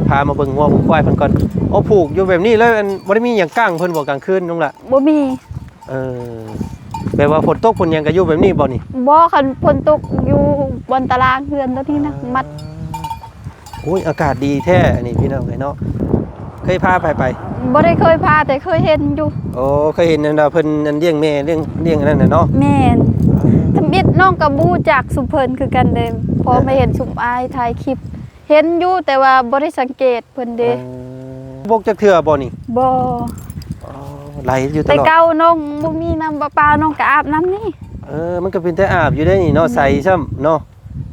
ພາມາເບິ່ງງົວເບິ່ງຄວາຍເພິ່ນກ່ອນ. ໂອ້ ຜູກຢູ່ແບບນີ້ເລີຍ ອັນ ບໍ່ໄດ້ມີຫຍັງກັ້ງເພິ່ນບໍ່ກາງຄືນນ້ອງລະ? ບໍ່ມີ. ເອີ ແບບວ່າຝົນຕົກຝົນຫຍັງກໍຢູ່ແບບນີ້ບໍ່ນີ້? ບໍ່ ຄັນຝົນຕົກຢູ່ບ່ອນຕາລາງເຮືອນໂຕນີ້ນະ ມັດ. ໂອ້ຍ ອາກາດດີແທ້ອັນນີ້ພີ່ນ້ອງເອີຍເນາະ. ເຄີຍພາໃຜໄປ? ບໍ່ໄດ້ເຄີຍພາ ແຕ່ເຄີຍເຫັນຢູ່. ໂອ້ ເຄີຍເຫັນອັນວ່າເພິ່ນອັນລ້ຽງແມ່ ລ້ຽງ ລ້ຽງອັນນັ້ນນະເນາະ. ແມ່ນ. ທຳອິດນ້ອງກໍບໍ່ຮູ້ຈັກຊຸມເພິ່ນຄືກັນເດ້ ເພາະ ເອີ ມາເຫັນຊຸມອ້າຍຖ່າຍຄລິບ ເຫັນຢູ່ ແຕ່ວ່າບໍ່ໄດ້ສັງເກດເພິ່ນເດ້. ເອີ ບົກຈັກເທື່ອບໍ່ນີ້? ບໍ່. ອໍ ໄຫຼຢູ່ຕະຫຼອດ. ແຕ່ເກົ່ານ້ອງບໍ່ມີນ້ຳປະປາ ນ້ອງກໍອາບນ້ຳນີ້. ເອີ ມັນກໍເປັນຕາອາບຢູ່ເດ້ນີ້ເນາະ. ແມ່ນ. ໃສຊ້ຳເນາະ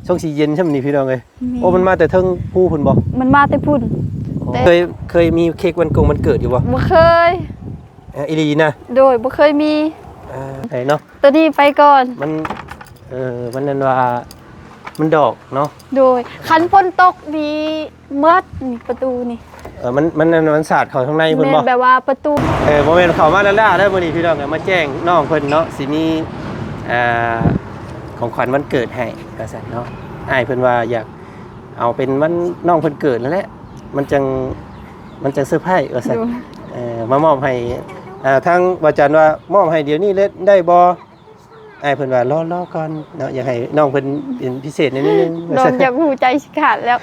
ຊ່ວງຊິເຢັນຊ້ຳນີ້ພີ່ນ້ອງເອີຍ. ແມ່ນ. ໂອ້ ມັນມາແຕ່ເທິງພູພຸ້ນບໍ່? ມັນມາແຕ່ພຸ້ນ. ອໍ ແຕ່ ເຄີຍ ເຄີຍມີເຄ້ກວັນກົງວັນເກີດຢູ່ບໍ່? ບໍ່ເຄີຍ. ເອີ ອີ່ຫຼີນະ? ໂດຍ ບໍ່ເຄີຍມີ. ເອີ ໄດ້ເນາະ. ໂຕນີ້ໄປກ່ອນ. ມັນ ເອີ ມັນນັ້ນວ່າ ມັນດອກເນາະ. ໂດຍ ຄັນຝົນຕົກນີ້ໝົດນີ້ປະຕູນີ້. ເອີ ມັນ ມັນ ມັນສາດເຂົ້າທາງໃນພຸ້ນບໍ່? ແມ່ນ ແບບວ່າປະຕູ. ເອີ ບໍ່ແມ່ນເຂົ້າມາລ້າໆເດີມື້ນີ້ພີ່ນ້ອງ ມາແຈ້ງນ້ອງເພິ່ນເນາະ ຊິມີ ອ່າ ຂອງຂວັນວັນເກີດໃຫ້ວ່າຊັ້ນເນາະ. ອ້າຍເພິ່ນວ່າຢາກເອົາເປັນວັນນ້ອງເພິ່ນເກີດນັ້ນແຫຼະ ມັນຈັ່ງ ມັນຈັ່ງເຊີໄພຣສ໌ວ່າຊັ້ນ. ໂດຍ. ເອີ ມາມອບໃຫ້ ເອີ ທາງວາຈັນວ່າມອບໃຫ້ດຽວນີ້ເລີຍໄດ້ບໍ່? ອ້າຍເພິ່ນວ່າ ລໍ ລໍກ່ອນເນາະ ຢາກໃຫ້ນ້ອງເພິ່ນເປັນພິເສດໜ້ອຍໜຶ່ງ. ນ້ອງຢາກຮູ້ໃຈຊິຂາດແລ້ວ.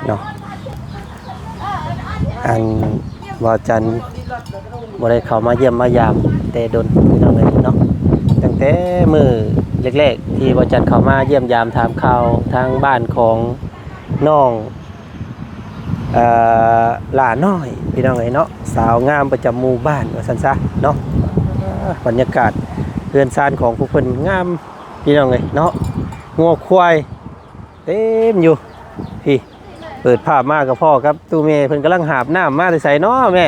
ເນາະ ອັນ ວາຈັນບໍ່ໄດ້ເຂົ້າມາຢ້ຽມມາຢາມແຕ່ດົນ ພີ່ນ້ອງເອີຍເນາະ. ຕັ້ງແຕ່ມື້ແລກໆ ທີ່ວາຈັນເຂົ້າມາຢ້ຽມຢາມຖາມຂ່າວທາງບ້ານຂອງນ້ອງ ເອີ ຫຼ້ານ້ອຍ ພີ່ນ້ອງເອີຍເນາະ ສາວງາມປະຈຳໝູ່ບ້ານວ່າຊັ້ນຊະເນາະ. ບັນຍາກາດເຮືອນຊານຂອງພວກເພິ່ນງາມ ພີ່ນ້ອງເອີຍເນາະ ງົວຄວາຍເຕັມຢູ່. ພີ່ ເປີດພາບມາກໍພໍ້ກັບຕູ້ແມ່ເພິ່ນກຳລັງຫາບນ້ຳ ມາແຕ່ໃສເນາະແມ່?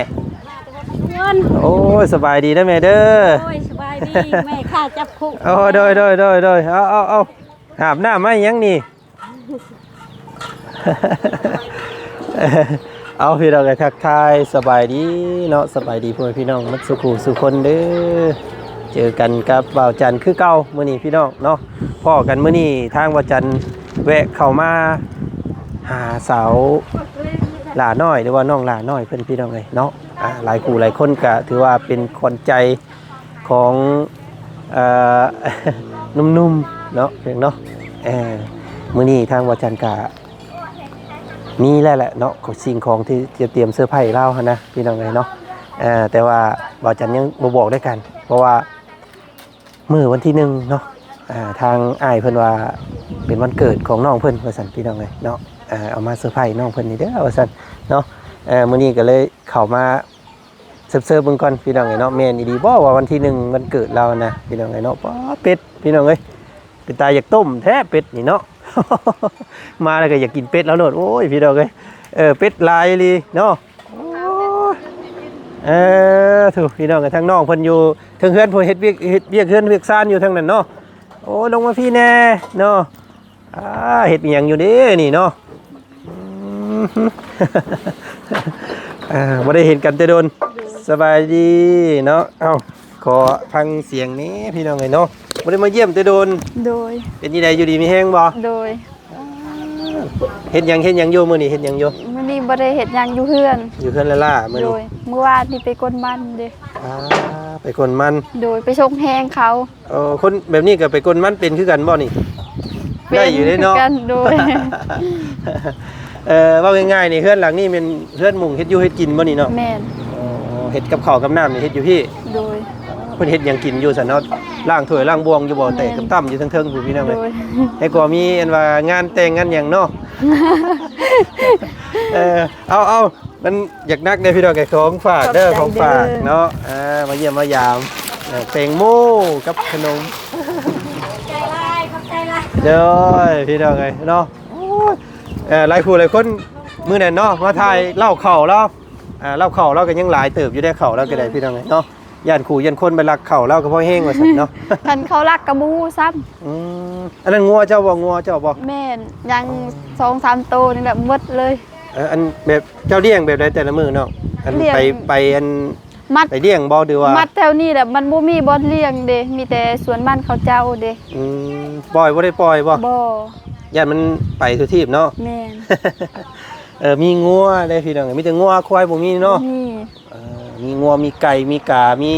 ໂອ້ຍ ສະບາຍດີເດີແມ່ເດີ. ໂອ້ຍ ສະບາຍດີ ແມ່ຂ້າຈັບຄຸ. ໂອ້ ໂດຍໆໆໆ ເອົາໆໆ ຫາບນ້ຳມາຫຍັງນີ້? ເອົາ ພີ່ນ້ອງ ກະທັກທາຍສະບາຍດີເນາະ ສະບາຍດີພໍ່ແມ່ພີ່ນ້ອງໝົດສູ່ຄູ່ສູ່ຄົນເດີ. ເຈີກັນກັບບ່າວຈັນຄືເກົ່າມື້ນີ້ພີ່ນ້ອງເນາະ. ພໍ້ກັນມື້ນີ້ທາງບ່າວຈັນແວະເຂົ້າມາຫາສາວຫຼ້ານ້ອຍ ຫຼືວ່ານ້ອງຫຼ້ານ້ອຍເພິ່ນ ພີ່ນ້ອງເອີຍເນາະ. ອ່າ ຫຼາຍຄູ່ຫຼາຍຄົນກະຖືວ່າເປັນຂວັນໃຈ ຂອງ ເອີ ໜຸ່ມໆເນາະ ເນາະ. ເອີ ມື້ນີ້ທາງບ່າວຈັນກະມີແລ້ວແຫຼະເນາະ ຂອງ ສິ່ງຂອງທີ່ຈະຕຽມເຊີໄພຣສ໌ລາວຫັ້ນນະ ພີ່ນ້ອງເອີຍເນາະ. ເອີ ແຕ່ວ່າບ່າວຈັນຍັງບໍ່ບອກໄດ້ກັນ ເພາະວ່າມື້ວັນທີໜຶ່ງເນາະ ອ່າ ທາງອ້າຍເພິ່ນວ່າເປັນວັນເກີດຂອງນ້ອງເພິ່ນວ່າຊັ້ນ ພີ່ນ້ອງເອີຍເນາະ. ເອີ ເອົາມາເຊີໄພຣສ໌ນ້ອງເພິ່ນນີ້ເດີວ່າຊັ້ນເນາະ. ເອີ ມື້ນີ້ກໍເລີຍເຂົ້າມາ ເຊີບໆເບິ່ງກ່ອນ ພີ່ນ້ອງເອີຍເນາະ ແມ່ນອີ່ຫຼີບໍ່ວ່າວັນທີໜຶ່ງວັນເກີດລາວນະ ພີ່ນ້ອງເອີຍເນາະ. ປ້າ ເປັດ ພີ່ນ້ອງເອີຍ ເປັນຕາຢາກຕົ້ມແທ້ເປັດນີ້ເນາະ. ມາແລ້ວກໍຢາກກິນເປັດລາວໂລດ ໂອ້ຍ ພີ່ນ້ອງເອີຍ. ເອີ ເປັດຫຼາຍອີ່ຫຼີເນາະ. ໂອ້ຍ ເອີ ໂທ້ ພີ່ນ້ອງເອີຍ ທາງນ້ອງເພິ່ນຢູ່ເທິງເຮືອນ ເພິ່ນເຮັດວຽກ ເຮັດວຽກເຮືອນວຽກຊານຢູ່ທາງນັ້ນເນາະ. ໂອ້ ລົງມາພີ້ແດ່ເນາະ. ອ່າ ເຮັດອີ່ຫຍັງຢູ່ເດ້ນີ້ເນາະ? ອືມ ອ່າ ບໍ່ໄດ້ເຫັນກັນແຕ່ດົນ. ສະບາຍດີເນາະ. ເອົ້າ ຂໍຟັງສຽງແດ່ພີ່ນ້ອງເອີຍເນາະ. ບໍ່ໄດ້ມາຢ້ຽມແຕ່ດົນ. ໂດຍ. ເປັນຈັ່ງໃດ ຢູ່ດີມີແຮງບໍ່? ໂດຍ. ເຮັດຫຍັງ ເຮັດຫຍັງຢູ່ມື້ນີ້ ເຮັດຫຍັງຢູ່? ມື້ນີ້ບໍ່ໄດ້ເຮັດຫຍັງ ຢູ່ເຮືອນ. ຢູ່ເຮືອນລ້າໆມື້ນີ້. ໂດຍ. ມື້ວານນີ້ໄປກົນມັນເດ້. ອ່າ ໄປກົນມັນ. ໂດຍ. ໄປສົ່ງແຮງເຂົາ. ເອີ ຄົນແບບນີ້ກໍໄປກົນມັນເປັນຄືກັນບໍ່ນີ້? ເປັນ ໄດ້ຢູ່ເດ້ເນາະ ຄືກັນ. ໂດຍ. ເອີ ເວົ້າງ່າຍໆນີ້ ເຮືອນຫຼັງນີ້ແມ່ນເຮືອນມຸງເຮັດຢູ່ເຮັດກິນບໍ່ນີ້ເນາະ? ແມ່ນ. ອໍ ເຮັດກັບເຂົ້າກັບນ້ຳນີ້ເຮັດຢູ່ພີ້? ໂດຍ. ເພິ່ນເຮັດຫຍັງກິນຢູ່ຊັ້ນເນາະ? ລ້າງຖ້ວຍລ້າງບ່ວງຢູ່ບໍ່? ແມ່ນ. ແຕກຕ່ຳໆຢູ່ເທິງໆພຸ້ນ ພີ່ນ້ອງເອີຍ. ໂດຍ. ແລ້ວກໍມີອັນວ່າງານແຕ່ງງານຫຍັງເນາະ? ເອີ ເອົາໆ ມັນຢາກໜັກເດ້ພີ່ນ້ອງເອີຍ. ຂອງຝາກເດີ ຂອງຝາກເນາະ. ອ່າ ມາຢ້ຽມມາຢາມ ເອີ ແຕງໂມກັບຂະໜົມ. ຂອບໃຈຫຼາຍ ຂອບໃຈຫຼາຍ. ໂດຍ ພີ່ນ້ອງເອີຍເນາະ. ໂອ້ຍ ເອີ ຫຼາຍຜູ້ຫຼາຍຄົນມື້ນັ້ນເນາະ ມາຖ່າຍເລົ້າເຂົ້າລາວ. ອ່າ ເລົ້າເຂົ້າລາວກໍຍັງຫຼາຍເຕີບຢູ່ເດ້ ເຂົ້າລາວກໍໄດ້ ໂດຍ ພີ່ນ້ອງເອີຍເນາະ. ຢ້ານຄູ່ຢ້ານຄົນໄປລັກເຂົ້າລາວກໍພໍແຮງວ່າຊັ້ນເນາະ. ຄັນເຂົາລັກກໍບໍ່ຮູ້ຊ້ຳ. ອືມ ອັນນັ້ນງົວເຈົ້າບໍ່? ງົວເຈົ້າບໍ່? ແມ່ນ ຍັງ ອໍ ສອງສາມໂຕນີ້ແຫຼະໝົດເລີຍ. ເອີ ອັນແບບເຈົ້າລ້ຽງແບບໃດແຕ່ລະມື້ນ້ອງ? ອັນ ລ້ຽງ ໄປ ໄປອັນ ມັດ ໄປລ້ຽງບໍ່ ຫຼືວ່າ ມັດແຖວນີ້ແຫຼະ ມັນບໍ່ມີບ່ອນລ້ຽງເດ້ ມີແຕ່ສວນມັນເຂົາເຈົ້າເດ້. ອືມ ປ່ອຍບໍ່ ໄດ້ປ່ອຍບໍ່? ບໍ່ ຢ້ານມັນໄປທົ່ວທີບເນາະ. ແມ່ນ ເອີ ມີງົວເດ້ພີ່ນ້ອງ ມີແຕ່ງົວ ຄວາຍບໍ່ມີເນາະ. ບໍ່ມີ. ເອີ ມີງົວ ມີໄກ່ ມີກາ ມີ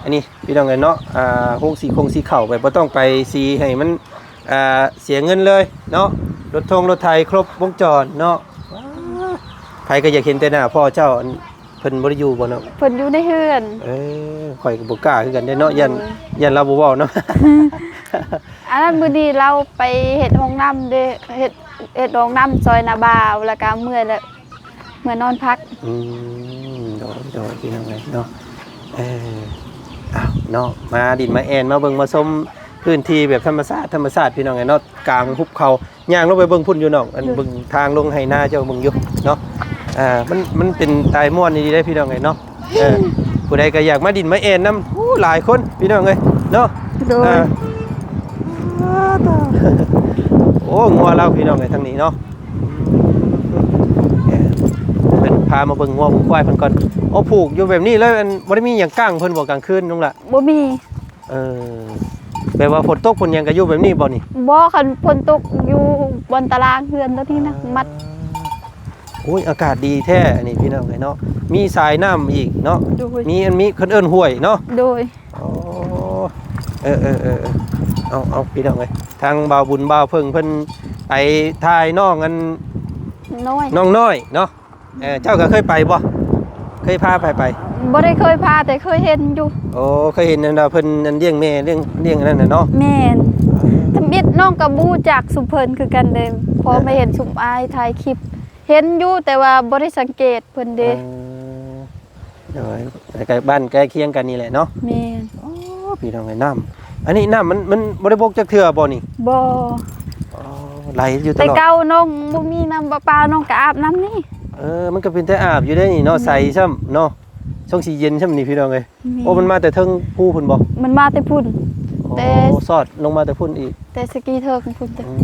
ອັນນີ້ພີ່ນ້ອງເອີຍເນາະ ອ່າ ໂຮງສີ ໂຮງສີເຂົ້າ ແບບບໍ່ຕ້ອງໄປສີໃຫ້ມັນ ອ່າ ເສຍເງິນເລີຍເນາະ. ລົດທົງລົດໄຖຄົບວົງຈອນເນາະ. ໃຜກໍຢາກເຫັນແຕ່ໜ້າພໍ່ເຈົ້າ ອັນ ເພິ່ນບໍ່ໄດ້ຢູ່ບໍ່ເນາະ? ເພິ່ນຢູ່ໃນເຮືອນ. ເອີ ຂ້ອຍກໍບໍ່ກ້າຄືກັນເດ້ເນາະ ຢ້ານ ໂດຍ ຢ້ານລາວບໍ່ເວົ້າເນາະ. ອັນນັ້ນມື້ນີ້ລາວໄປເຮັດຫ້ອງນ້ຳເດ້ ເຮັດ ເຮັດຫ້ອງນ້ຳຊ່ອຍນ້າບ່າວ ແລ້ວກໍເມື່ອຍແລ້ວ ເມືອນອນພັກ. ອືມ ໂດຍ ໂດຍ ພີ່ນ້ອງເອີຍເນາະ. ເອີ ອ້າວ ເນາະ ມາດິນມາແອ່ນ ມາເບິ່ງມາຊົມພື້ນທີ່ແບບທຳມະຊາດ ທຳມະຊາດ ພີ່ນ້ອງເອີຍເນາະ ກາງຫຸບເຂົາ. ຍ່າງລົງໄປເບິ່ງພຸ້ນຢູ່ນ້ອງ ອັນ ໂດຍ ເບິ່ງທາງລົງໄຮ່ນາເຈົ້າເບິ່ງຢູ່ເນາະ. ອ່າ ມັນ ມັນເປັນຕາຍມ່ວນດີເດ້ ພີ່ນ້ອງເອີຍເນາະ. ເອີ ຜູ້ໃດກໍຢາກມາດິນມາແອ່ນນຳ ໂອ້ ຫຼາຍຄົນ ພີ່ນ້ອງເອີຍເນາະ. ໂດຍ ອ່າ ໂອ້ ງົວລາວ ພີ່ນ້ອງເອີຍ ທາງນີ້ເນາະ. ເອີ ເພິ່ນພາມາເບິ່ງງົວເບິ່ງຄວາຍເພິ່ນກ່ອນ. ໂອ້ ຜູກຢູ່ແບບນີ້ເລີຍ ອັນ ບໍ່ໄດ້ມີຫຍັງກັ້ງເພິ່ນບໍ່ກາງຄືນນ້ອງລະ? ບໍ່ມີ. ເອີ ແປວ່າຝົນຕົກຝົນຫຍັງກໍຢູ່ແບບນີ້ບໍ່ນີ້? ບໍ່ ຄັນຝົນຕົກຢູ່ບ່ອນຕາລາງເຮືອນຕົວນີ້ນະ ອ່າ ມັດ. ໂອ້ຍ ອາກາດດີແທ້ອັນນີ້ ພີ່ນ້ອງເອີຍເນາະ. ມີສາຍນ້ຳອີກເນາະ. ໂດຍ ມີອັນ ມີ ເພິ່ນເອີ້ນຫ້ວຍເນາະ. ໂດຍ ອໍ ເອີໆໆໆ ເອົາໆ ພີ່ນ້ອງເອີຍ ທາງບ່າວບຸນບ່າວເພິ່ງເພິ່ນໄປຖ່າຍນ້ອງອັນ ນ້ອງນ້ອຍເນາະ. ເອີ ເຈົ້າກໍເຄີຍໄປບໍ່? ເຄີຍພາໃຜໄປ? ບໍ່ໄດ້ເຄີຍພາ ແຕ່ເຄີຍເຫັນຢູ່. ໂອ້ ເຄີຍເຫັນອັນວ່າເພິ່ນອັນລ້ຽງແມ່ ລ້ຽງ ລ້ຽງອັນນັ້ນນະເນາະ. ແມ່ນ ທຳອິດນ້ອງກໍບໍ່ຮູ້ຈັກຊຸມເພິ່ນຄືກັນເດ້ ພໍ ເອີ ມາເຫັນຊຸມອ້າຍຖ່າຍຄລິບ ເຫັນຢູ່ ແຕ່ວ່າບໍ່ໄດ້ສັງເກດເພິ່ນເດ້. ເອີ ໂດຍ ແລ້ວກໍບ້ານໃກ້ຄຽງກັນນີ້ແຫຼະເນາະ. ແມ່ນ. ໂອ້ ພີ່ນ້ອງເອີຍ ນ້ຳ ອັນນີ້ນ້ຳມັນ ມັນບໍ່ໄດ້ບົກຈັກເທື່ອບໍ່ນີ້? ບໍ່. ອໍ ໄຫຼຢູ່ຕະຫຼອດ. ແຕ່ເກົ່ານ້ອງບໍ່ມີນ້ຳປະປາ ນ້ອງກໍອາບນ້ຳນີ້. ເອີ ມັນກໍເປັນຕາອາບຢູ່ເດ້ນີ້ເນາະ. ແມ່ນ. ໃສຊ້ຳເນາະ ຊ່ອງສີເຢັນຊ້ຳນີ້ ພີ່ນ້ອງເອີຍ. ແມ່ນ. ໂອ້ ມັນມາແຕ່ເທິງພູພຸ້ນບໍ່? ມັນມາແຕ່ພຸ້ນ. ອໍ ແຕ່ ຊອດລົງມາແຕ່ພຸ້ນອີກ. ແຕ່ສະກີເທິງພຸ້ນເດີ. ອືມ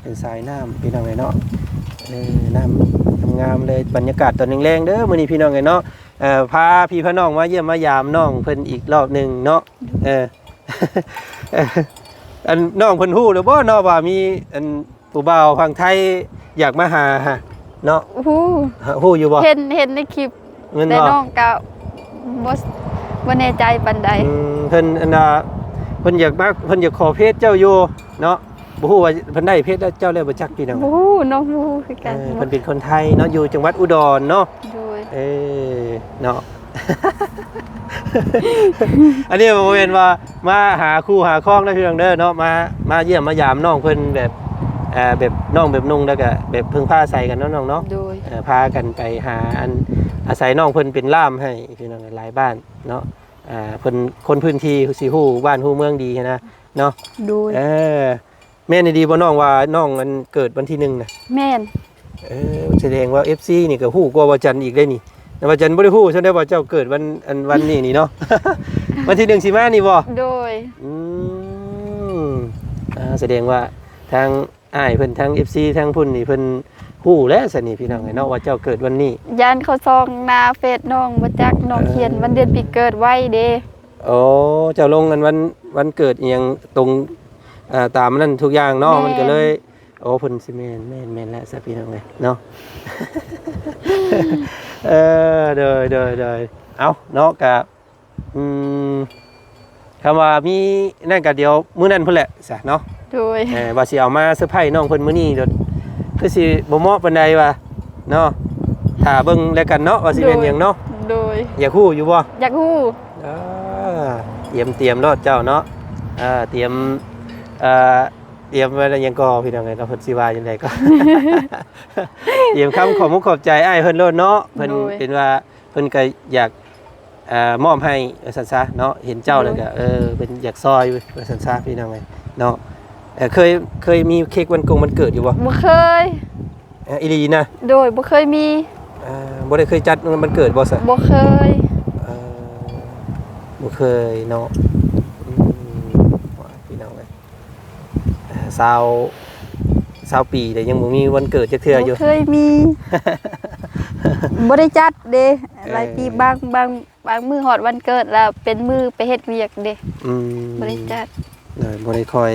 ເປັນສາຍນ້ຳ ພີ່ນ້ອງເອີຍເນາະ. ເອີ ນ້ຳງາມໆເລີຍ. ບັນຍາກາດຕອນແລງໆເດີມື້ນີ້ ພີ່ນ້ອງເອີຍເນາະ. ເອີ ພາພີ່ພານ້ອງມາຢ້ຽມມາຢາມນ້ອງເພິ່ນອີກລອບໜຶ່ງເນາະ. ເອີ ອັນ ນ້ອງເພິ່ນຮູ້ແລ້ວບໍ່ເນາະ ວ່າມີອັນ ຜູ້ບ່າວຝັ່ງໄທຢາກມາຫາຫັ້ນເນາະ. ຮູ້. ຮູ້ຢູ່ບໍ່? ເຫັນ ເຫັນໃນຄລິບ. ແມ່ນບໍ່? ແຕ່ນ້ອງກໍບໍ່ ບໍ່ແນ່ໃຈປານໃດ. ອືມ ເພິ່ນ ອັນນ່າ ເພິ່ນຢາກມາ ເພິ່ນຢາກຂໍເຟສເຈົ້າຢູ່ເນາະ. ບໍ່ຮູ້ວ່າເພິ່ນໄດ້ເຟສເຈົ້າແລ້ວບໍ່ຈັກ ພີ່ນ້ອງ. ບໍ່ຮູ້ ນ້ອງບໍ່ຮູ້ຄືກັນ. ເອີ ເພິ່ນເປັນຄົນໄທເນາະ ຢູ່ຈັງຫວັດອຸດອນເນາະ. ໂດຍ. ເອີ ເນາະ ອັນນີ້ບໍ່ແມ່ນວ່າມາຫາຄູ່ຫາຄອງເດີ ພີ່ນ້ອງເດີເນາະ. ມາ ມາຢ້ຽມມາຢາມນ້ອງເພິ່ນແບບ ເອີ ແບບນ້ອງແບບນຸ່ງ ແລ້ວກະແບບເພິ່ງພາອາໄສກັນເນາະ ນ້ອງເນາະ. ໂດຍ. ເອີ ພາກັນໄປຫາອັນ ອາໄສນ້ອງເພິ່ນເປັນລ່າມໃຫ້ ພີ່ນ້ອງ ຫຼາຍບ້ານເນາະ. ເອີ ເພິ່ນຄົນພື້ນທີ່ ຊິຮູ້ບ້ານຮູ້ເມືອງດີຫັ້ນນະເນາະ. ໂດຍ. ເອີ ແມ່ນອີ່ຫຼີບໍ່ນ້ອງ ວ່ານ້ອງອັນເກີດວັນທີໜຶ່ງນະ? ແມ່ນ. ເອີ ສະແດງວ່າເອັຟຊີນີ້ກໍຮູ້ກວ່າວ່າຈັນອີກເດ້ນີ້. ແຕ່ວ່າຈັນບໍ່ໄດ້ຮູ້ຊັ້ນໄດ໋ວ່າເຈົ້າເກີດວັນ ອັນ ວັນນີ້ນີ້ເນາະ. ວັນທີໜຶ່ງຊິມານີ້ບໍ່? ໂດຍ. ອືມ ອ່າ ສະແດງວ່າທາງອ້າຍເພິ່ນ ທາງເອັຟຊີທາງພຸ້ນນີ້ເພິ່ນຮູ້ແລ້ວຊັ້ນນີ້ ພີ່ນ້ອງເອີຍເນາະ ວ່າເຈົ້າເກີດວັນນີ້. ຢ້ານເຂົາສ່ອງໜ້າເຟສນ້ອງບໍ່ຈັກ ນ້ອງຂຽນ ເອີ ວັນເດືອນປີເກີດໄວ້ເດ້. ໂອ້ ເຈົ້າລົງອັນວັນ ວັນເກີດອີ່ຫຍັງຕົງ ເອີ ຕາມນັ້ນທຸກຢ່າງເນາະ. ແມ່ນ. ມັນກໍເລີຍ ໂອ້ ເພິ່ນຊິແມ່ນ ແມ່ນ ແມ່ນແລ້ວຊະ ພີ່ນ້ອງເອີຍເນາະ. ເອີ ໂດຍ ໂດຍ ໂດຍ ເອົ້າເນາະ ກະ ອືມ ຄຳວ່າມີນັ້ນກໍດຽວມື້ນັ້ນພຸ້ນແຫຼະຊະເນາະ. ໂດຍ. ເອີ ວ່າຊິເອົາມາເຊີໄພນ້ອງເພິ່ນມື້ນີ້ໂດດ ຄືຊິບໍ່ເໝາະປານໃດວ່າເນາະ. ຖ້າເບິ່ງແລ້ວກັນເນາະ ວ່າຊິແມ່ນຫຍັງເນາະ. ໂດຍ. ຢາກຮູ້ຢູ່ບໍ່? ຢາກຮູ້. ເອີ ຕຽມ ຕຽມໂລດເຈົ້າເນາະ. ເອີ ຕຽມ ເອີ ຕຽມໄວ້ແລ້ວຫຍັງກໍ ພີ່ນ້ອງເອີຍເນາະ ເພິ່ນຊິວ່າຈັ່ງໃດກໍ ຕຽມຄຳຂອບມຸກຂອບໃຈອ້າຍເພິ່ນໂລດເນາະ. ເພິ່ນ ໂດຍ ເປັນວ່າ ເພິ່ນກໍຢາກ ເອີ ມອບໃຫ້ວ່າຊັ້ນຊະເນາະ. ເຫັນເຈົ້າແລ້ວກໍ ໂດຍ ເອີ ເພິ່ນຢາກຊ່ອຍວ່າຊັ້ນຊະ ພີ່ນ້ອງເອີຍເນາະ. ເອີ ເຄີຍ ເຄີຍມີເຄັກວັນກົງວັນເກີດຢູ່ບໍ່? ບໍ່ເຄີຍ. ເອີ ອີ່ຫຼີນະ? ໂດຍ ບໍ່ເຄີຍມີ. ເອີ ບໍ່ໄດ້ເຄີຍຈັດວັນເກີດບໍ່ຊະ? ບໍ່ເຄີຍ. ເອີ ບໍ່ເຄີຍເນາະ. ອືມ ໂອ້ຍ ພີ່ນ້ອງເອີຍ ຊາວ ຊາວປີແລ້ວ ຍັງບໍ່ມີວັນເກີດຈັກເທື່ອຢູ່. ບໍ່ເຄີຍມີ ບໍ່ໄດ້ຈັດເດ້. ເອີ ຫຼາຍປີ ບາງ ບາງ ບາງມື້ຮອດວັນເກີດແລ້ວ ເປັນມື້ໄປເຮັດວຽກເດ້. ອືມ ບໍ່ໄດ້ຈັດ. ໂດຍ ບໍ່ໄດ້ຄ່ອຍ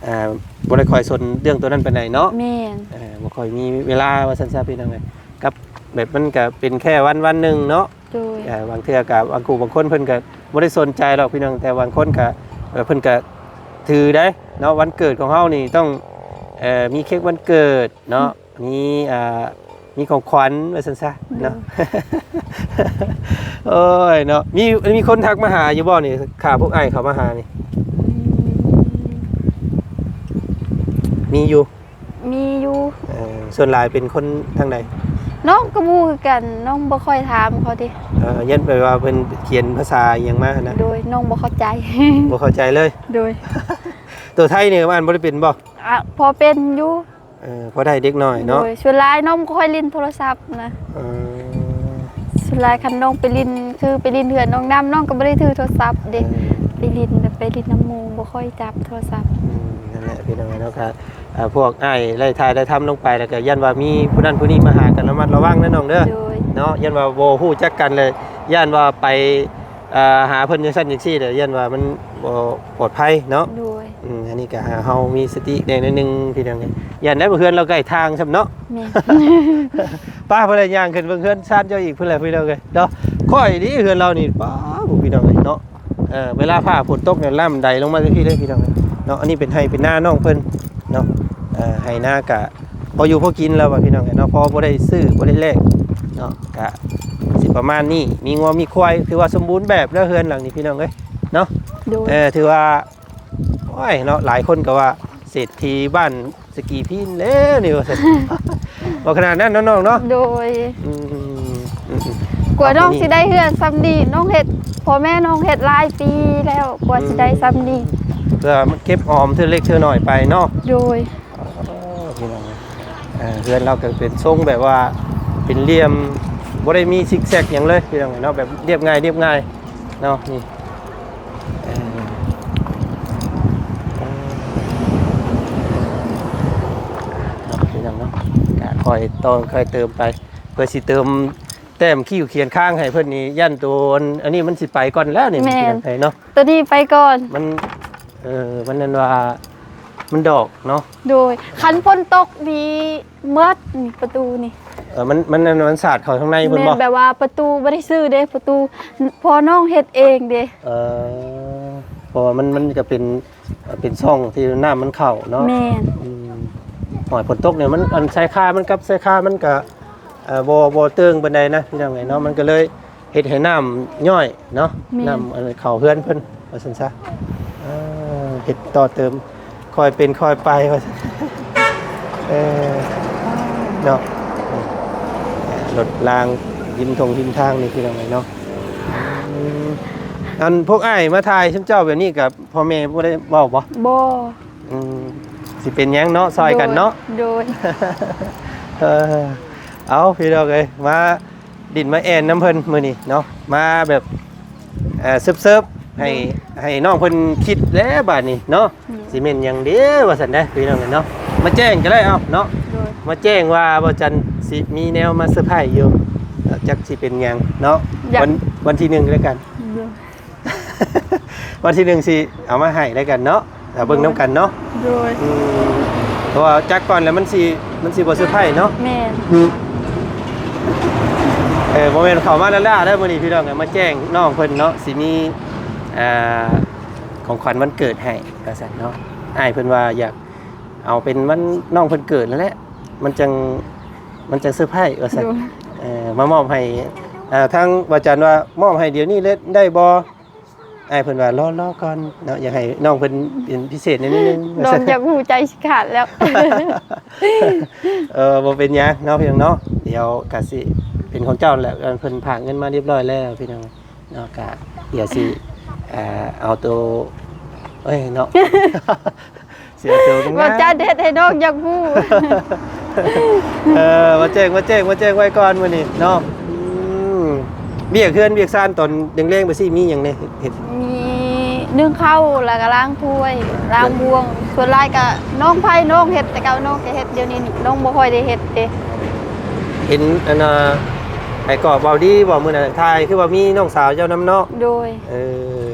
ອ່າ ບໍ່ໄດ້ຄ່ອຍສົນເລື່ອງໂຕນັ້ນປານໃດເນາະ. ແມ່ນ. ເອີ ບໍ່ຄ່ອຍມີເວລາວ່າຊັ້ນຊະ ພີ່ນ້ອງເອີຍ. ກັບແບບມັນກະເປັນແຄ່ວັນ ວັນໜຶ່ງເນາະ. ໂດຍ. ອ່າ ບາງເທື່ອກະບາງຄູ່ບາງຄົນເພິ່ນກະບໍ່ໄດ້ສົນໃຈດອກ ພີ່ນ້ອງ, ແຕ່ບາງຄົນກະ ເອີ ເພິ່ນກະຖືໄດ໋ເນາະ. ວັນເກີດຂອງເຮົານີ້ຕ້ອງ ເອີ ມີເຄ້ກວັນເກີດເນາະ. ອືມ. ມີ ອ່າ ມີຂອງຂວັນວ່າຊັ້ນຊະເນາະ. ໂດຍ. ໂອ້ຍເນາະ ມີ ມີຄົນທັກມາຫາຢູ່ບໍ່ນີ້ ຖ້າພວກອ້າຍເຂົາມາຫານີ້? ອືມ ມີຢູ່ ມີຢູ່. ເອີ ສ່ວນຫຼາຍເປັນຄົນທາງໃດ? ນ້ອງກໍບໍ່ຮູ້ຄືກັນ ນ້ອງບໍ່ຄ່ອຍຖາມເຂົາເດ້. ເອີ ຢ້ານແບບວ່າເພິ່ນຂຽນພາສາອີ່ຫຍັງມາຫັ້ນນະ? ໂດຍ ນ້ອງບໍ່ເຂົ້າໃຈ. ບໍ່ເຂົ້າໃຈເລີຍ? ໂດຍ. ໂຕໄທນີ້ກໍອ່ານບໍ່ໄດ້ເປັນບໍ່? ອະ ພໍເປັນຢູ່. ເອີ ພໍໄດ້ເດັກນ້ອຍເນາະ. ໂດຍ ສ່ວນຫຼາຍນ້ອງບໍ່ຄ່ອຍຫຼິ້ນໂທລະສັບນະ. ເອີ ສ່ວນຫຼາຍຄັນນ້ອງໄປຫຼິ້ນ ຄືໄປຫຼິ້ນເຮືອນນ້ອງນຳ ນ້ອງກໍບໍ່ໄດ້ຖືໂທລະສັບເດ້. ເອີ ໄປຫຼິ້ນແບບໄປຫຼິ້ນນຳໝູ່ ບໍ່ຄ່ອຍຈັບໂທລະສັບ. ອືມ ນັ້ນແຫຼະ ພີ່ນ້ອງເນາະ. ກໍ ອ່າ ພວກອ້າຍໄລ່ຖ່າຍໄລ່ທຳລົງໄປ ແລ້ວກໍຢ້ານວ່າມີຜູ້ນັ້ນຜູ້ນີ້ມາຫາ ກໍລະມັດລະວັງເດີນ້ອງເດີ. ໂດຍ. ເນາະ ຢ້ານວ່າບໍ່ຮູ້ຈັກກັນເລີຍ ຢ້ານວ່າໄປ ອ່າ ຫາເພິ່ນຈັ່ງຊັ້ນຈັ່ງຊີ້ເດີ ຢ້ານວ່າມັນບໍ່ປອດໄພເນາະ. ໂດຍ. ອືມ ອັນນີ້ກໍຫາເຮົາມີສະຕິແດ່ໜ້ອຍໜຶ່ງ ພີ່ນ້ອງເອີຍ. ຢ້ານໄດ້ເພື່ອນລາວໃກ້ທາງຊ້ຳເນາະ. ແມ່ນ. ປ້າ ເພິ່ນລະຍ່າງຂຶ້ນເບິ່ງເຮືອນຊານເຈົ້າອີກ ເພິ່ນລະ ພີ່ນ້ອງເອີຍເນາະ. ຂ້ອຍນີ້ເຮືອນລາວນີ້ ປ້າ ຜູ້ ພີ່ນ້ອງເອີຍເນາະ. ເອີ ເວລາຟ້າຝົນຕົກນີ້ລຳໄດລົງມາຈັ່ງຊີ້ເລີຍ ພີ່ນ້ອງເອີຍເນາະ. ອັນນີ້ເປັນໄຮ່ເປັນນານ້ອງເພິ່ນເນາະ. ເອີ ໄຮ່ນາກະພໍຢູ່ພໍກິນແລ້ວວ່າ ພີ່ນ້ອງເອີຍເນາະ, ພໍບໍ່ໄດ້ຊື້ບໍ່ໄດ້ແລກເນາະ. ກະຊິປະມານນີ້ ມີງົວມີຄວາຍ ຖືວ່າສົມບູນແບບແລ້ວເຮືອນຫຼັງນີ້ ພີ່ນ້ອງເອີຍເນາະ. ໂດຍ. ເອີ ຖືວ່າ ໂອ້ຍເນາະ ຫຼາຍຄົນກໍວ່າເສດຖີບ້ານສະກີພີນແລ້ວນີ້ວ່າຊັ້ນ. ບໍ່ຂະໜາດນັ້ນເນາະນ້ອງເນາະ. ໂດຍ. ອືມ ອືມ ອືມ ກວ່ານ້ອງຊິໄດ້ເຮືອນຊ່ຳນີ້ ນ້ອງເຮັດ ພໍ່ແມ່ນ້ອງເຮັດຫຼາຍປີແລ້ວ ກວ່າຊິໄດ້ຊ່ຳນີ້. ອືມ ເພື່ອມັນເກັບອອມເທື່ອເລັກເທື່ອນ້ອຍໄປເນາະ. ໂດຍ. ອໍ ພີ່ນ້ອງເອີຍ ເອີ ເຮືອນລາວກໍເປັນຊົງແບບວ່າເປັນຫຼ່ຽມ ບໍ່ໄດ້ມີຊິກແຊັກຫຍັງເລີຍ ພີ່ນ້ອງເອີຍເນາະ, ແບບລຽບງ່າຍ ລຽບງ່າຍເນາະ. ນີ້ ເອີ ເນາະ ພີ່ນ້ອງເນາະ, ກະຄ່ອຍຕໍ່ຄ່ອຍເຕີມໄປ ເພື່ອຊິເຕີມແຕ້ມຄິ້ວຂຽນຄາງໃຫ້ເພິ່ນນີ້ ຢ້ານໂຕອັນ ອັນນີ້ມັນຊິໄປກ່ອນແລ້ວນີ້. ແມ່ນ. ພີ່ນ້ອງເອີຍເນາະ. ໂຕນີ້ໄປກ່ອນ ມັນ ເອີ ມັນນັ້ນວ່າມັນດອກເນາະ. ໂດຍ. ຄັນຝົນຕົກນີ້ໝົດນີ້ ປະຕູນີ້. ເອີ ມັນ ມັນ ມັນສາດເຂົ້າທາງໃນພຸ້ນບໍ່? ແມ່ນ. ແບບວ່າປະຕູບໍ່ໄດ້ຊື້ເດ້ ປະຕູພໍ່ນ້ອງເຮັດເອງເດ້. ເອີ ເພາະວ່າມັນ ມັນກໍເປັນ ເປັນຊ່ອງທີ່ນ້ຳມັນເຂົ້າເນາະ. ແມ່ນ. ອືມ ໂອ້ຍ ຝົນຕົກນີ້ມັນ ອັນຊາຍຄາມັນກັບຊາຍຄາມັນກໍ ເອີ ບໍ່ ບໍ່ເຕີງປານໃດນະ ພີ່ນ້ອງເອີຍເນາະ, ມັນກໍເລີຍ ເຮັດໃຫ້ນ້ຳຍ້ອຍເນາະ. ແມ່ນ. ນ້ຳ ອັນ ເຂົ້າເຮືອນເພິ່ນວ່າຊັ້ນຊະ. ເອີ ເຮັດຕໍ່ເຕີມ ຄ່ອຍເປັນຄ່ອຍໄປວ່າຊັ້ນ. ເອີ ເນາະ ລົດລາງລິມທົ່ງລິມທາງນີ້ ພີ່ນ້ອງເອີຍເນາະ. ອືມ ອັນພວກອ້າຍມາຖ່າຍຊຸມເຈົ້າແບບນີ້ ກັບພໍ່ແມ່ບໍ່ໄດ້ເວົ້າບໍ່? ບໍ່. ອືມ ຊິເປັນຫຍັງເນາະ ຊ່ອຍກັນເນາະ. ໂດຍ ໂດຍ. ເອີ ເອົາ ພີ່ນ້ອງເອີຍ ມາ ດິນມາແອ່ນນຳເພິ່ນມື້ນີ້ເນາະ, ມາແບບ ເອີ ເສີບໆ ໃຫ້ ໂດຍ ໃຫ້ນ້ອງເພິ່ນຄິດແລ້ວບາດນີ້ເນາະ. ໂດຍ. ຊິແມ່ນຫຍັງເດ້ວ່າຊັ້ນເດ້ ພີ່ນ້ອງເອີຍເນາະ, ມາແຈ້ງກໍໄດ້ ເອົາເນາະ. ໂດຍ. ມາແຈ້ງວ່າບໍ່ຈັນຊິມີແນວມາເຊີໄພຣສ໌ຢູ່ ຈັກຊິເປັນຫຍັງເນາະ. ວັນ ວັນທີໜຶ່ງແລ້ວກັນ. ໂດຍ. ວັນທີໜຶ່ງຊິເອົາມາໃຫ້ແລ້ວກັນເນາະ, ຖ້າເບິ່ງນຳກັນເນາະ. ໂດຍ. ອືມ ເພາະວ່າຈັກກ່ອນແລ້ວມັນຊິ ມັນຊິບໍ່ເຊີໄພຣສ໌ເນາະ. ແມ່ນ. ເອີ ບໍ່ແມ່ນເຂົ້າມາລ້າໆເດີມື້ນີ້ ພີ່ນ້ອງເອີຍ, ມາແຈ້ງນ້ອງເພິ່ນເນາະ, ຊິມີ ອ່າ ຂອງຂວັນວັນເກີດໃຫ້ວ່າຊັ້ນເນາະ. ອ້າຍເພິ່ນວ່າຢາກເອົາເປັນວັນນ້ອງເພິ່ນເກີດນັ້ນແຫຼະ ມັນຈັ່ງ ມັນຈັ່ງເຊີໄພຣສ໌ວ່າຊັ້ນ. ໂດຍ. ເອີ ມາມອບໃຫ້ ເອີ ທາງບໍ່ຈັນວ່າມອບໃຫ້ດຽວນີ້ເລີຍໄດ້ບໍ່? ອ້າຍເພິ່ນວ່າ ລໍ ລໍກ່ອນເນາະ, ຢາກໃຫ້ນ້ອງເພິ່ນເປັນພິເສດໜ້ອຍໜຶ່ງ. ນ້ອງຢາກຮູ້ໃຈຊິຂາດແລ້ວ. ເອີ ບໍ່ເປັນຫຍັງເນາະ ພີ່ນ້ອງເນາະ, ດຽວກະຊິເປັນຂອງເຈົ້າແຫຼະ, ເພິ່ນຝາກເງິນມາຮຽບຮ້ອຍແລ້ວ ພີ່ນ້ອງເນາະ, ກະດຽວຊິ ເອີ ເອົາໂຕ ເອີຍເນາະ. ເສຍໂຕງາມ ວ່າຈະເຮັດໃຫ້ນ້ອງຢາກຮູ້. ເອີ ມາແຈ້ງ ມາແຈ້ງ ມາແຈ້ງໄວ້ກ່ອນມື້ນີ້ເນາະ. ອືມ ວຽກເຮືອນວຽກຊານຕອນແລງໆ ໄປຊີ້ ມີຫຍັງແດ່ເຮັດ? ມີໜຶ້ງເຂົ້າ ແລ້ວກໍລ້າງຖ້ວຍ ລ້າງບ່ວງ. ສ່ວນຫຼາຍກໍນ້ອງໃຜນ້ອງເຮັດ, ແຕ່ເກົ່ານ້ອງກໍເຮັດ, ດຽວນີ້ນ້ອງບໍ່ຄ່ອຍໄດ້ເຮັດເດ້. ເຫັນອັນນ່າ ໃຜກໍເວົ້າດີບໍ່ ມື້ນັ້ນຖ່າຍ ຄືວ່າມີນ້ອງສາວເຈົ້ານຳເນາະ? ໂດຍ. ເອີ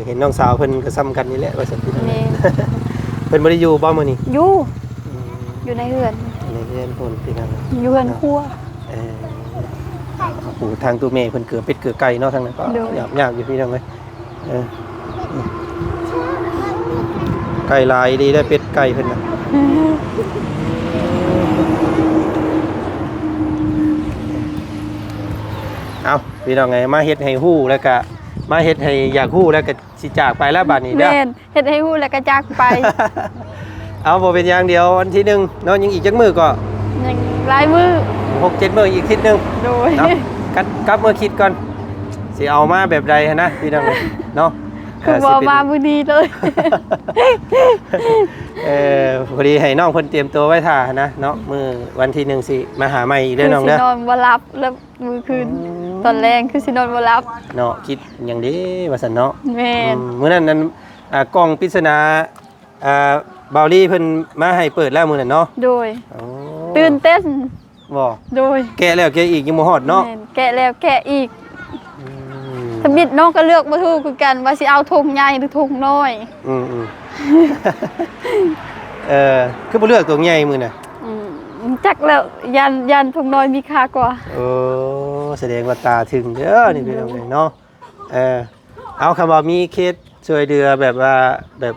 ເຫັນນ້ອງສາວເພິ່ນກໍສ່ຳກັນນີ້ແຫຼະ ວ່າຊັ້ນ. ແມ່ນ. ເພິ່ນບໍ່ໄດ້ຢູ່ບໍ່ມື້ນີ້? ຢູ່. ອືມ ຢູ່ໃນເຮືອນ ໃນເຮືອນພຸ້ນພີ່ນ້ອງ ຢູ່ເຮືອນຄົວ. ເອີ ໂອ້ ທາງຕູ້ແມ່ເພິ່ນເກືອເປັດເກືອໄກ່ເນາະ ທາງນັ້ນກໍ ໂດຍ ຍາກ ຍາກຢູ່ພີ່ນ້ອງເອີຍ. ເອີ ໄກ່ຫຼາຍອີ່ຫຼີໄດ໋ ເປັດໄກ່ເພິ່ນນະ. ເອົາ ພີ່ນ້ອງເອີຍ ມາເຮັດໃຫ້ຮູ້ ແລ້ວກະມາເຮັດໃຫ້ຢາກຮູ້ ແລ້ວກະຊິຈາກໄປແລ້ວບາດນີ້ເດີ. ແມ່ນ. ເຮັດໃຫ້ຮູ້ແລ້ວກໍຈາກໄປ. ເອົາ ບໍ່ເປັນຫຍັງ ດຽວວັນທີໜຶ່ງເນາະ ຍັງອີກຈັກມື້ກໍ? ຍັງຫຼາຍມື້ ຫົກເຈັດມື້ ອີກທິດໜຶ່ງ. ໂດຍ. ເນາະ ກັບ ກັບເມືອຄິດກ່ອນ ຊິເອົາມາແບບໃດຫັ້ນນະ ພີ່ນ້ອງເນາະ. ຄືບໍ່ມາມື້ນີ້ເລີຍ. ເອີ ພໍດີໃຫ້ນ້ອງເພິ່ນຕຽມຕົວໄວ້ຖ້າຫັ້ນນະເນາະ ມື້ວັນທີໜຶ່ງຊິມາຫາໃໝ່ອີກເດີນ້ອງເດີ. ຄືຊິນອນບໍ່ຫຼັບແລ້ວມື້ຄືນ ອືມ ຕອນແລງຄືຊິນອນບໍ່ຫຼັບເນາະ ຄິດຫຍັງເດ້ວ່າຊັ້ນເນາະ. ແມ່ນ. ອືມ ມື້ນັ້ນນັ້ນ ອ່າ ກ່ອງປິດສະໜາ ອ່າ ບ່າວລີເພິ່ນມາໃຫ້ເປີດແລ້ວມື້ນັ້ນເນາະ. ໂດຍ. ໂອ້ ຕື່ນເຕັ້ນບໍ່? ໂດຍ. ແກະແລ້ວແກະອີກ ຍັງບໍ່ຮອດເນາະ. ແມ່ນ ແກະແລ້ວແກະອີກ. ອືມ ທຳອິດນ້ອງກໍເລືອກບໍ່ຖືກຄືກັນ ວ່າຊິເອົາຖົງໃຫຍ່ຫຼືຖົງນ້ອຍ. ອືມໆ ເອີ ຄືບໍ່ເລືອກຖົງໃຫຍ່ມື້ນະ? ອືມ ຈັກແລ້ວ ຢ້ານ ຢ້ານຖົງນ້ອຍມີຄ່າກວ່າ. ໂອ້ ສະແດງວ່າຕາເຖິງເດີນີ້ ອືມ ພີ່ນ້ອງເອີຍເນາະ. ເອີ ເອົາ ຄຳວ່າມີເຂດຊ່ວຍເຫຼືອແບບວ່າ ແບບ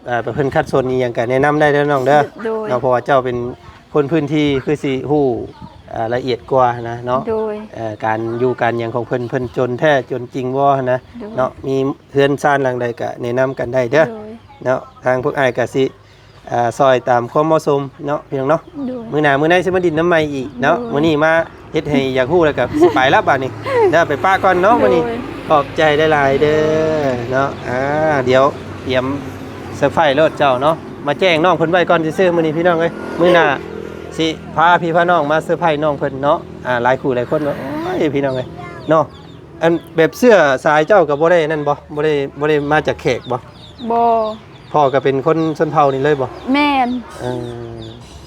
ເອີ ເພິ່ນຂັດສົນອີ່ຫຍັງກໍແນະນຳໄດ້ເດີນ້ອງເດີ. ໂດຍ. ເນາະ ເພາະວ່າເຈົ້າເປັນຄົນພື້ນທີ່ ຄືຊິຮູ້ ເອີ ລະອຽດກວ່ານະເນາະ. ໂດຍ. ເອີ ການຢູ່ການຫຍັງຂອງເພິ່ນ ເພິ່ນຈົນແທ້ຈົນຈິງບໍ່ຫັ້ນນະ. ໂດຍ. ເນາະ ມີເຮືອນຊານຫຼັງໃດກໍແນະນຳກັນໄດ້ເດີ. ໂດຍ. ເນາະ ທາງພວກອ້າຍກໍຊິ ອ່າ ຊ່ອຍຕາມຄວາມເໝາະສົມເນາະ ພີ່ນ້ອງເນາະ. ໂດຍ. ມື້ໜ້າມື້ໃນຊິມາດິນນຳໃໝ່ອີກເນາະ. ໂດຍ. ມື້ນີ້ມາເຮັດໃຫ້ຢາກຮູ້ ແລ້ວກໍຊິໄປລະບາດນີ້ເດີ ໄປປະກ່ອນເນາະ. ໂດຍ. ມື້ນີ້ຂອບໃຈຫຼາຍໆເດີເນາະ. ອ່າ ດຽວຕຽມເຊີໄພຣສ໌ໂລດເຈົ້າເນາະ ມາແຈ້ງນ້ອງເພິ່ນໄວ້ກ່ອນຊື່ໆ ມື້ນີ້ພີ່ນ້ອງເອີຍ. ມື້ໜ້າຊິພາພີ່ພານ້ອງມາເຊີໄພຣສ໌ນ້ອງເພິ່ນເນາະ. ອ່າ ຫຼາຍຄູ່ຫຼາຍຄົນວ່າ ໂອ້ຍ ພີ່ນ້ອງເອີຍເນາະ. ອັນແບບເຊື້ອສາຍເຈົ້າກໍບໍ່ໄດ້ນັ້ນບໍ່? ບໍ່ໄດ້ ບໍ່ໄດ້ມາຈາກແຂກບໍ່? ບໍ່. ພໍ່ກໍເປັນຄົນຊົນເຜົ່ານີ້ເລີຍບໍ່? ແມ່ນ. ເອີ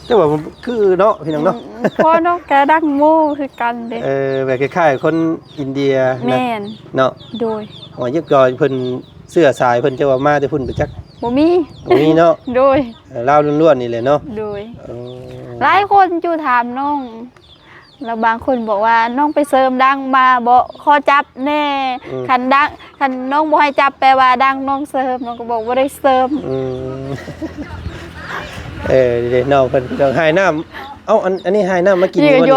ແຕ່ວ່າຄືເນາະ ພີ່ນ້ອງເນາະ. ອືມ ພໍ່ນ້ອງກໍດັ້ງໂມຄືກັນເດ້. ເອີ ແບບຄ້າຍໆຄົນອິນເດຍນະ. ແມ່ນ. ເນາະ. ໂດຍ. ອໍ ຍືບກໍເພິ່ນເຊື້ອສາຍເພິ່ນ ເຈົ້າວ່າມາແຕ່ພຸ້ນໄປຈັກ. ບໍ່ມີ ບໍ່ມີເນາະ. ໂດຍ. ເອີ ລາວລ້ວນໆນີ້ແຫຼະເນາະ. ໂດຍ. ເອີ ຫຼາຍຄົນຢູ່ຖາມນ້ອງ ແລ້ວບາງຄົນບອກວ່າ ນ້ອງໄປເສີມດັ້ງມາບໍ ຂໍຈັບແດ່. ອືມ ຄັນດັ້ງ ຄັນນ້ອງບໍ່ໃຫ້ຈັບ ແປວ່າດັ້ງນ້ອງເສີມ. ນ້ອງກໍບອກບໍ່ໄດ້ເສີມ. ອືມ ເອີ ເດ້ ນ້ອງເພິ່ນ ນ້ອງຫາຍນ້ຳ. ເອົ້າ ອັນ ອັນນີ້ຫາຍນ້ຳມາກິນຢູ່ບໍ່ນີ້?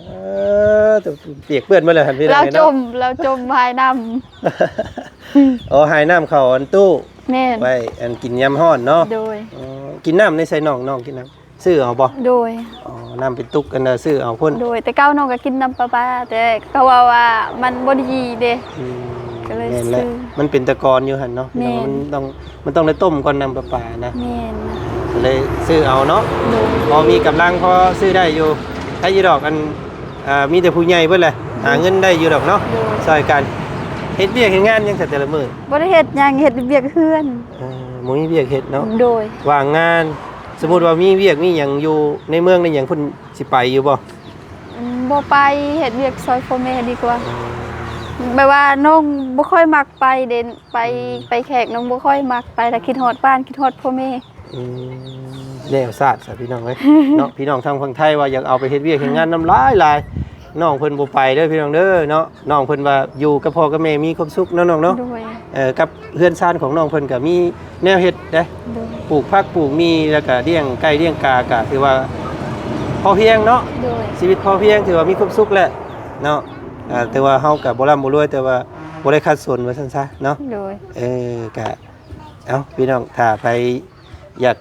ເອີ ປຽກເປື້ອນໝົດແລ້ວຫັ້ນ ພີ່ນ້ອງເນາະ. ລາວຈົມ ລາວຈົມຫາຍນ້ຳ. ອໍ ຫາຍນ້ຳເຂົ້າອັນຕູ້. ແມ່ນ. ໄວ້ອັນກິນຍາມຮ້ອນເນາະ. ໂດຍ. ອໍ ກິນນ້ຳໃນໃສນ້ອງ ນ້ອງກິນນ້ຳ ຊື້ເອົາບໍ່? ໂດຍ. ອໍ ນ້ຳເປັນຕຸກ ອັນນ່າ ຊື້ເອົາພຸ້ນ. ໂດຍ. ແຕ່ເກົ່ານ້ອງກໍກິນນ້ຳປະປາ ແຕ່ເຂົາເວົ້າວ່າມັນບໍ່ດີເດ້. ອືມ ກໍເລີຍ ແມ່ນແຫຼະ ຊື້ ມັນເປັນຕະກອນຢູ່ຫັ້ນເນາະ. ແມ່ນ. ມັນຕ້ອງ ມັນຕ້ອງໄດ້ຕົ້ມກ່ອນນ້ຳປະປານະ. ແມ່ນ. ກໍເລີຍຊື້ເອົາເນາະ. ໂດຍ. ພໍມີກຳລັງພໍຊື້ໄດ້ຢູ່ ໃຫ້ຢູ່ດອກ. ອັນ ເອີ ມີແຕ່ຜູ້ໃຫຍ່ເບິດແຫຼະ ໂດຍ ຫາເງິນໄດ້ຢູ່ດອກເນາະ. ໂດຍ. ຊ່ອຍກັນ. ເຮັດວຽກເຮັດງານຫຍັງແຕ່ລະມື້? ບໍ່ໄດ້ເຮັດຫຍັງ ເຮັດວຽກເຮືອນ. ເອີ ບໍ່ມີວຽກເຮັດເນາະ. ໂດຍ. ວ່າງງານ ສົມມຸດວ່າມີວຽກມີຫຍັງຢູ່ໃນເມືອງໃນຫຍັງ ເພິ່ນຊິໄປຢູ່ບໍ່? ອືມ ບໍ່ໄປ ເຮັດວຽກຊ່ອຍພໍ່ແມ່ດີກວ່າ. ແບບວ່ານ້ອງບໍ່ຄ່ອຍມັກໄປເດ້ ໄປ ອືມ ໄປແຂກ ນ້ອງບໍ່ຄ່ອຍມັກໄປ ແລ້ວຄິດຮອດບ້ານ ຄິດຮອດພໍ່ແມ່. ອືມ ແນວຊາດຊະ ພີ່ນ້ອງເອີຍ ເນາະ. ພີ່ນ້ອງທາງຝັ່ງໄທວ່າຢາກເອົາໄປເຮັດວຽກເຮັດງານນຳຫຼາຍໆ ນ້ອງເພິ່ນບໍ່ໄປເດີ ພີ່ນ້ອງເດີເນາະ. ນ້ອງເພິ່ນວ່າຢູ່ກັບພໍ່ກັບແມ່ມີຄວາມສຸກເນາະ ນ້ອງເນາະ. ໂດຍ. ເອີ ກັບເຮືອນຊານຂອງນ້ອງເພິ່ນກໍມີແນວເຮັດເດ້. ໂດຍ. ປູກຜັກປູກໝີ່ ແລ້ວກໍລ້ຽງໄກ່ລ້ຽງກາ ກໍຖືວ່າພໍພຽງເນາະ. ໂດຍ. ຊີວິດພໍພຽງ ຖືວ່າມີຄວາມສຸກແຫຼະເນາະ. ເອີ ແຕ່ວ່າເຮົາກໍບໍ່ລ່ຳບໍ່ລວຍ ແຕ່ວ່າບໍ່ໄດ້ຂັດສົນວ່າຊັ້ນຊະເນາະ. ໂດຍ. ເອີ ກໍ ເອົ້າ ພີ່ນ້ອງ ຖ້າໃຜຢາກ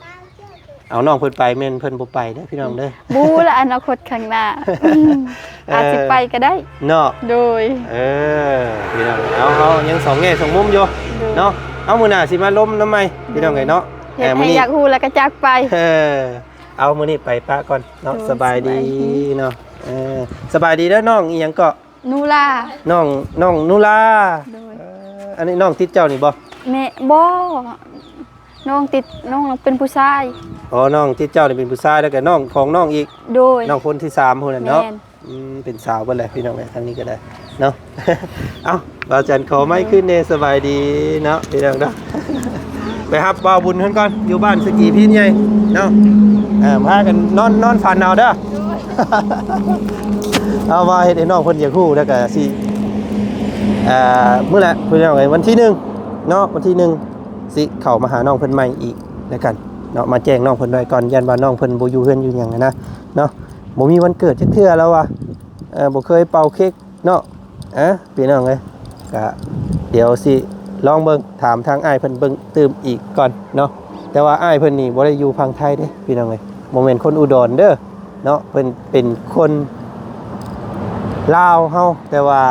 ເອົານ້ອງເພິ່ນໄປ ແມ່ນເພິ່ນບໍ່ໄປເດີ ພີ່ນ້ອງເດີ. ບໍ່ຮູ້ລະ ອະນາຄົດຂ້າງໜ້າ ອາດຊິໄປກໍໄດ້ເນາະ. ໂດຍ. ເອີ ພີ່ນ້ອງ ເອົາ ເຮົາຍັງສອງແງ່ສອງມຸມຢູ່ເນາະ. ເອົາ ມື້ໜ້າຊິມາລົມນຳໃໝ່ ພີ່ນ້ອງເອີຍເນາະ. ເຮັດໃຫ້ຢາກຮູ້ແລ້ວກໍຈາກໄປ. ເອີ ເອົາ ມື້ນີ້ໄປປະກ່ອນເນາະ. ໂດຍ. ສະບາຍດີເນາະ. ເອີ ສະບາຍດີເດີນ້ອງ ອີ່ຫຍັງເກາະ? ນູລາ ນ້ອງ ນ້ອງນູລາ ໂດຍ ເອີ ອັນນີ້ນ້ອງຕິດເຈົ້ານີ້ບໍ່? ແມ່ ບໍ່ ນ້ອງຕິດ ນ້ອງເປັນຜູ້ຊາຍ ອໍ ນ້ອງຕິດເຈົ້ານີ້ເປັນຜູ້ຊາຍ ແລ້ວກໍນ້ອງຂອງນ້ອງອີກ ໂດຍ ນ້ອງຄົນທີສາມພຸ້ນແຫຼະເນາະ ແມ່ນ ອືມ ເປັນສາວເບິດແຫຼະພີ່ນ້ອງເອີຍ ທາງນີ້ກໍໄດ້ເນາະ ເອົ້າ ບ່າວຈັນຂໍໄມຄືນແດ່ ສະບາຍດີເນາະພີ່ນ້ອງເນາະ ໄປຮັບບ່າວບຸນເພິ່ນກ່ອນ ຢູ່ບ້ານສະກີພີນໃຫຍ່ເນາະ ເອີ ພາກັນນອນ ນອນຝັນເອົາເດີ ເອົາ ວ່າເຮັດໃຫ້ນ້ອງເພິ່ນຢາກຮູ້ ແລ້ວກໍຊິ ເອີ ມື້ແຫຼະພີ່ນ້ອງເອີຍ ວັນທີໜຶ່ງເນາະ ວັນທີໜຶ່ງ ຊິເຂົ້າມາຫານ້ອງເພິ່ນໃໝ່ອີກແລ້ວກັນເນາະ ມາແຈ້ງນ້ອງເພິ່ນໄວ້ກ່ອນ ຢ້ານວ່ານ້ອງເພິ່ນບໍ່ຢູ່ເຮືອນຢູ່ຫຍັງຫັ້ນນະເນາະ ບໍ່ມີວັນເກີດຈັກເທື່ອລາວວ່າ ເອີ ບໍ່ເຄີຍເປົ່າເຄັກເນາະ ອາ ພີ່ນ້ອງເອີຍ ກະດຽວຊິລອງເບິ່ງ ຖາມທາງອ້າຍເພິ່ນເບິ່ງຕື່ມອີກກ່ອນເນາະ ແຕ່ວ່າອ້າຍເພິ່ນນີ້ບໍ່ໄດ້ຢູ່ຝັ່ງໄທເດ້ພີ່ນ້ອງເອີຍ ບໍ່ແມ່ນຄົນອຸດອນເດີເນາະ ເພິ່ນເປັນຄົນລາວເຮົາ ແຕ່ວ່າ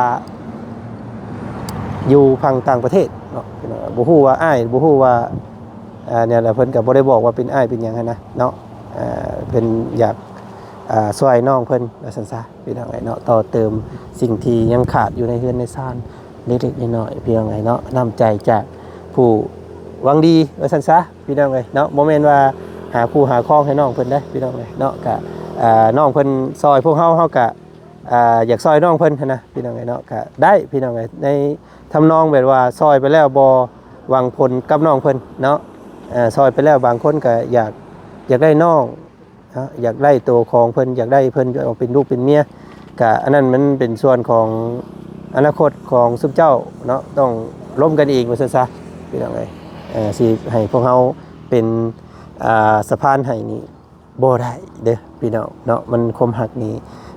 ຢູ່ຝັ່ງຕ່າງປະເທດເນາະ ພີ່ນ້ອງ ບໍ່ຮູ້ວ່າອ້າຍ ບໍ່ຮູ້ວ່າ ອາ ແນວໃດ ເພິ່ນກໍບໍ່ໄດ້ບອກວ່າເປັນອ້າຍເປັນຫຍັງຫັ້ນນະເນາະ ອາ ເພິ່ນຢາກ ອາ ຊ່ວຍນ້ອງເພິ່ນວ່າຊັ້ນຊະ ພີ່ນ້ອງເອີຍເນາະ ຕໍ່ເຕີມສິ່ງທີ່ຍັງຂາດຢູ່ໃນເຮືອນໃນຊານເລັກໆນ້ອຍໆ ພີ່ນ້ອງເອີຍເນາະ ນ້ຳໃຈຈາກຜູ້ຫວັງດີວ່າຊັ້ນຊະ ພີ່ນ້ອງເອີຍເນາະ ບໍ່ແມ່ນວ່າຫາຄູ່ຫາຄອງໃຫ້ນ້ອງເພິ່ນເດ້ ພີ່ນ້ອງເອີຍເນາະ ກະ ອາ ນ້ອງເພິ່ນຊ່ອຍພວກເຮົາ ເຮົາກະ ອາ ຢາກຊ່ອຍນ້ອງເພິ່ນຫັ້ນນະ ພີ່ນ້ອງເອີຍເນາະ ກະໄດ້ ພີ່ນ້ອງເອີຍ ໃນທຳນອງແບບວ່າຊ່ອຍໄປແລ້ວບໍ່ຫວັງຜົນກັບນ້ອງເພິ່ນເນາະ ເອີ ຊ່ອຍໄປແລ້ວບາງຄົນກະຢາກ ຢາກໄດ້ນ້ອງ ເນາະ ຢາກໄດ້ໂຕຂອງເພິ່ນ ຢາກໄດ້ເພິ່ນເອົາເປັນລູກເປັນເມຍ ກະອັນນັ້ນມັນເປັນສ່ວນຂອງອະນາຄົດຂອງຊຸມເຈົ້າເນາະ ຕ້ອງລົມກັນເອງວ່າຊັ້ນຊະ ພີ່ນ້ອງເອີຍ ເອີ ຊິໃຫ້ພວກເຮົາເປັນ ອາ ສະພານໃຫ້ນີ້ບໍ່ໄດ້ເດີພີ່ນ້ອງເນາະ ມັນ ຄວາມຮັກນີ້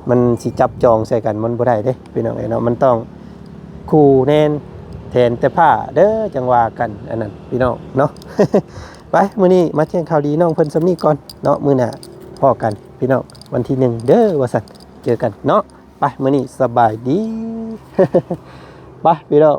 ມັນຊິຈັບຈອງໃສ່ກັນມັນບໍ່ໄດ້ເດ້ພີ່ນ້ອງເອີຍເນາະ ມັນຕ້ອງຄູ່ແນນແທນແຕ່ຜ້າເດີ ຈັ່ງວ່າກັນ ອັນນັ້ນພີ່ນ້ອງເນາະ ໄປ ມື້ນີ້ມາແຈ້ງຂ່າວດີນ້ອງເພິ່ນສ່ຳນີ້ກ່ອນເນາະ ມື້ໜ້າພໍ້ກັນພີ່ນ້ອງ ວັນທີໜຶ່ງເດີວ່າຊັ້ນ ເຈີກັນເນາະ ໄປ ມື້ນີ້ສະບາຍດີ ໄປ ພີ່ນ້ອງ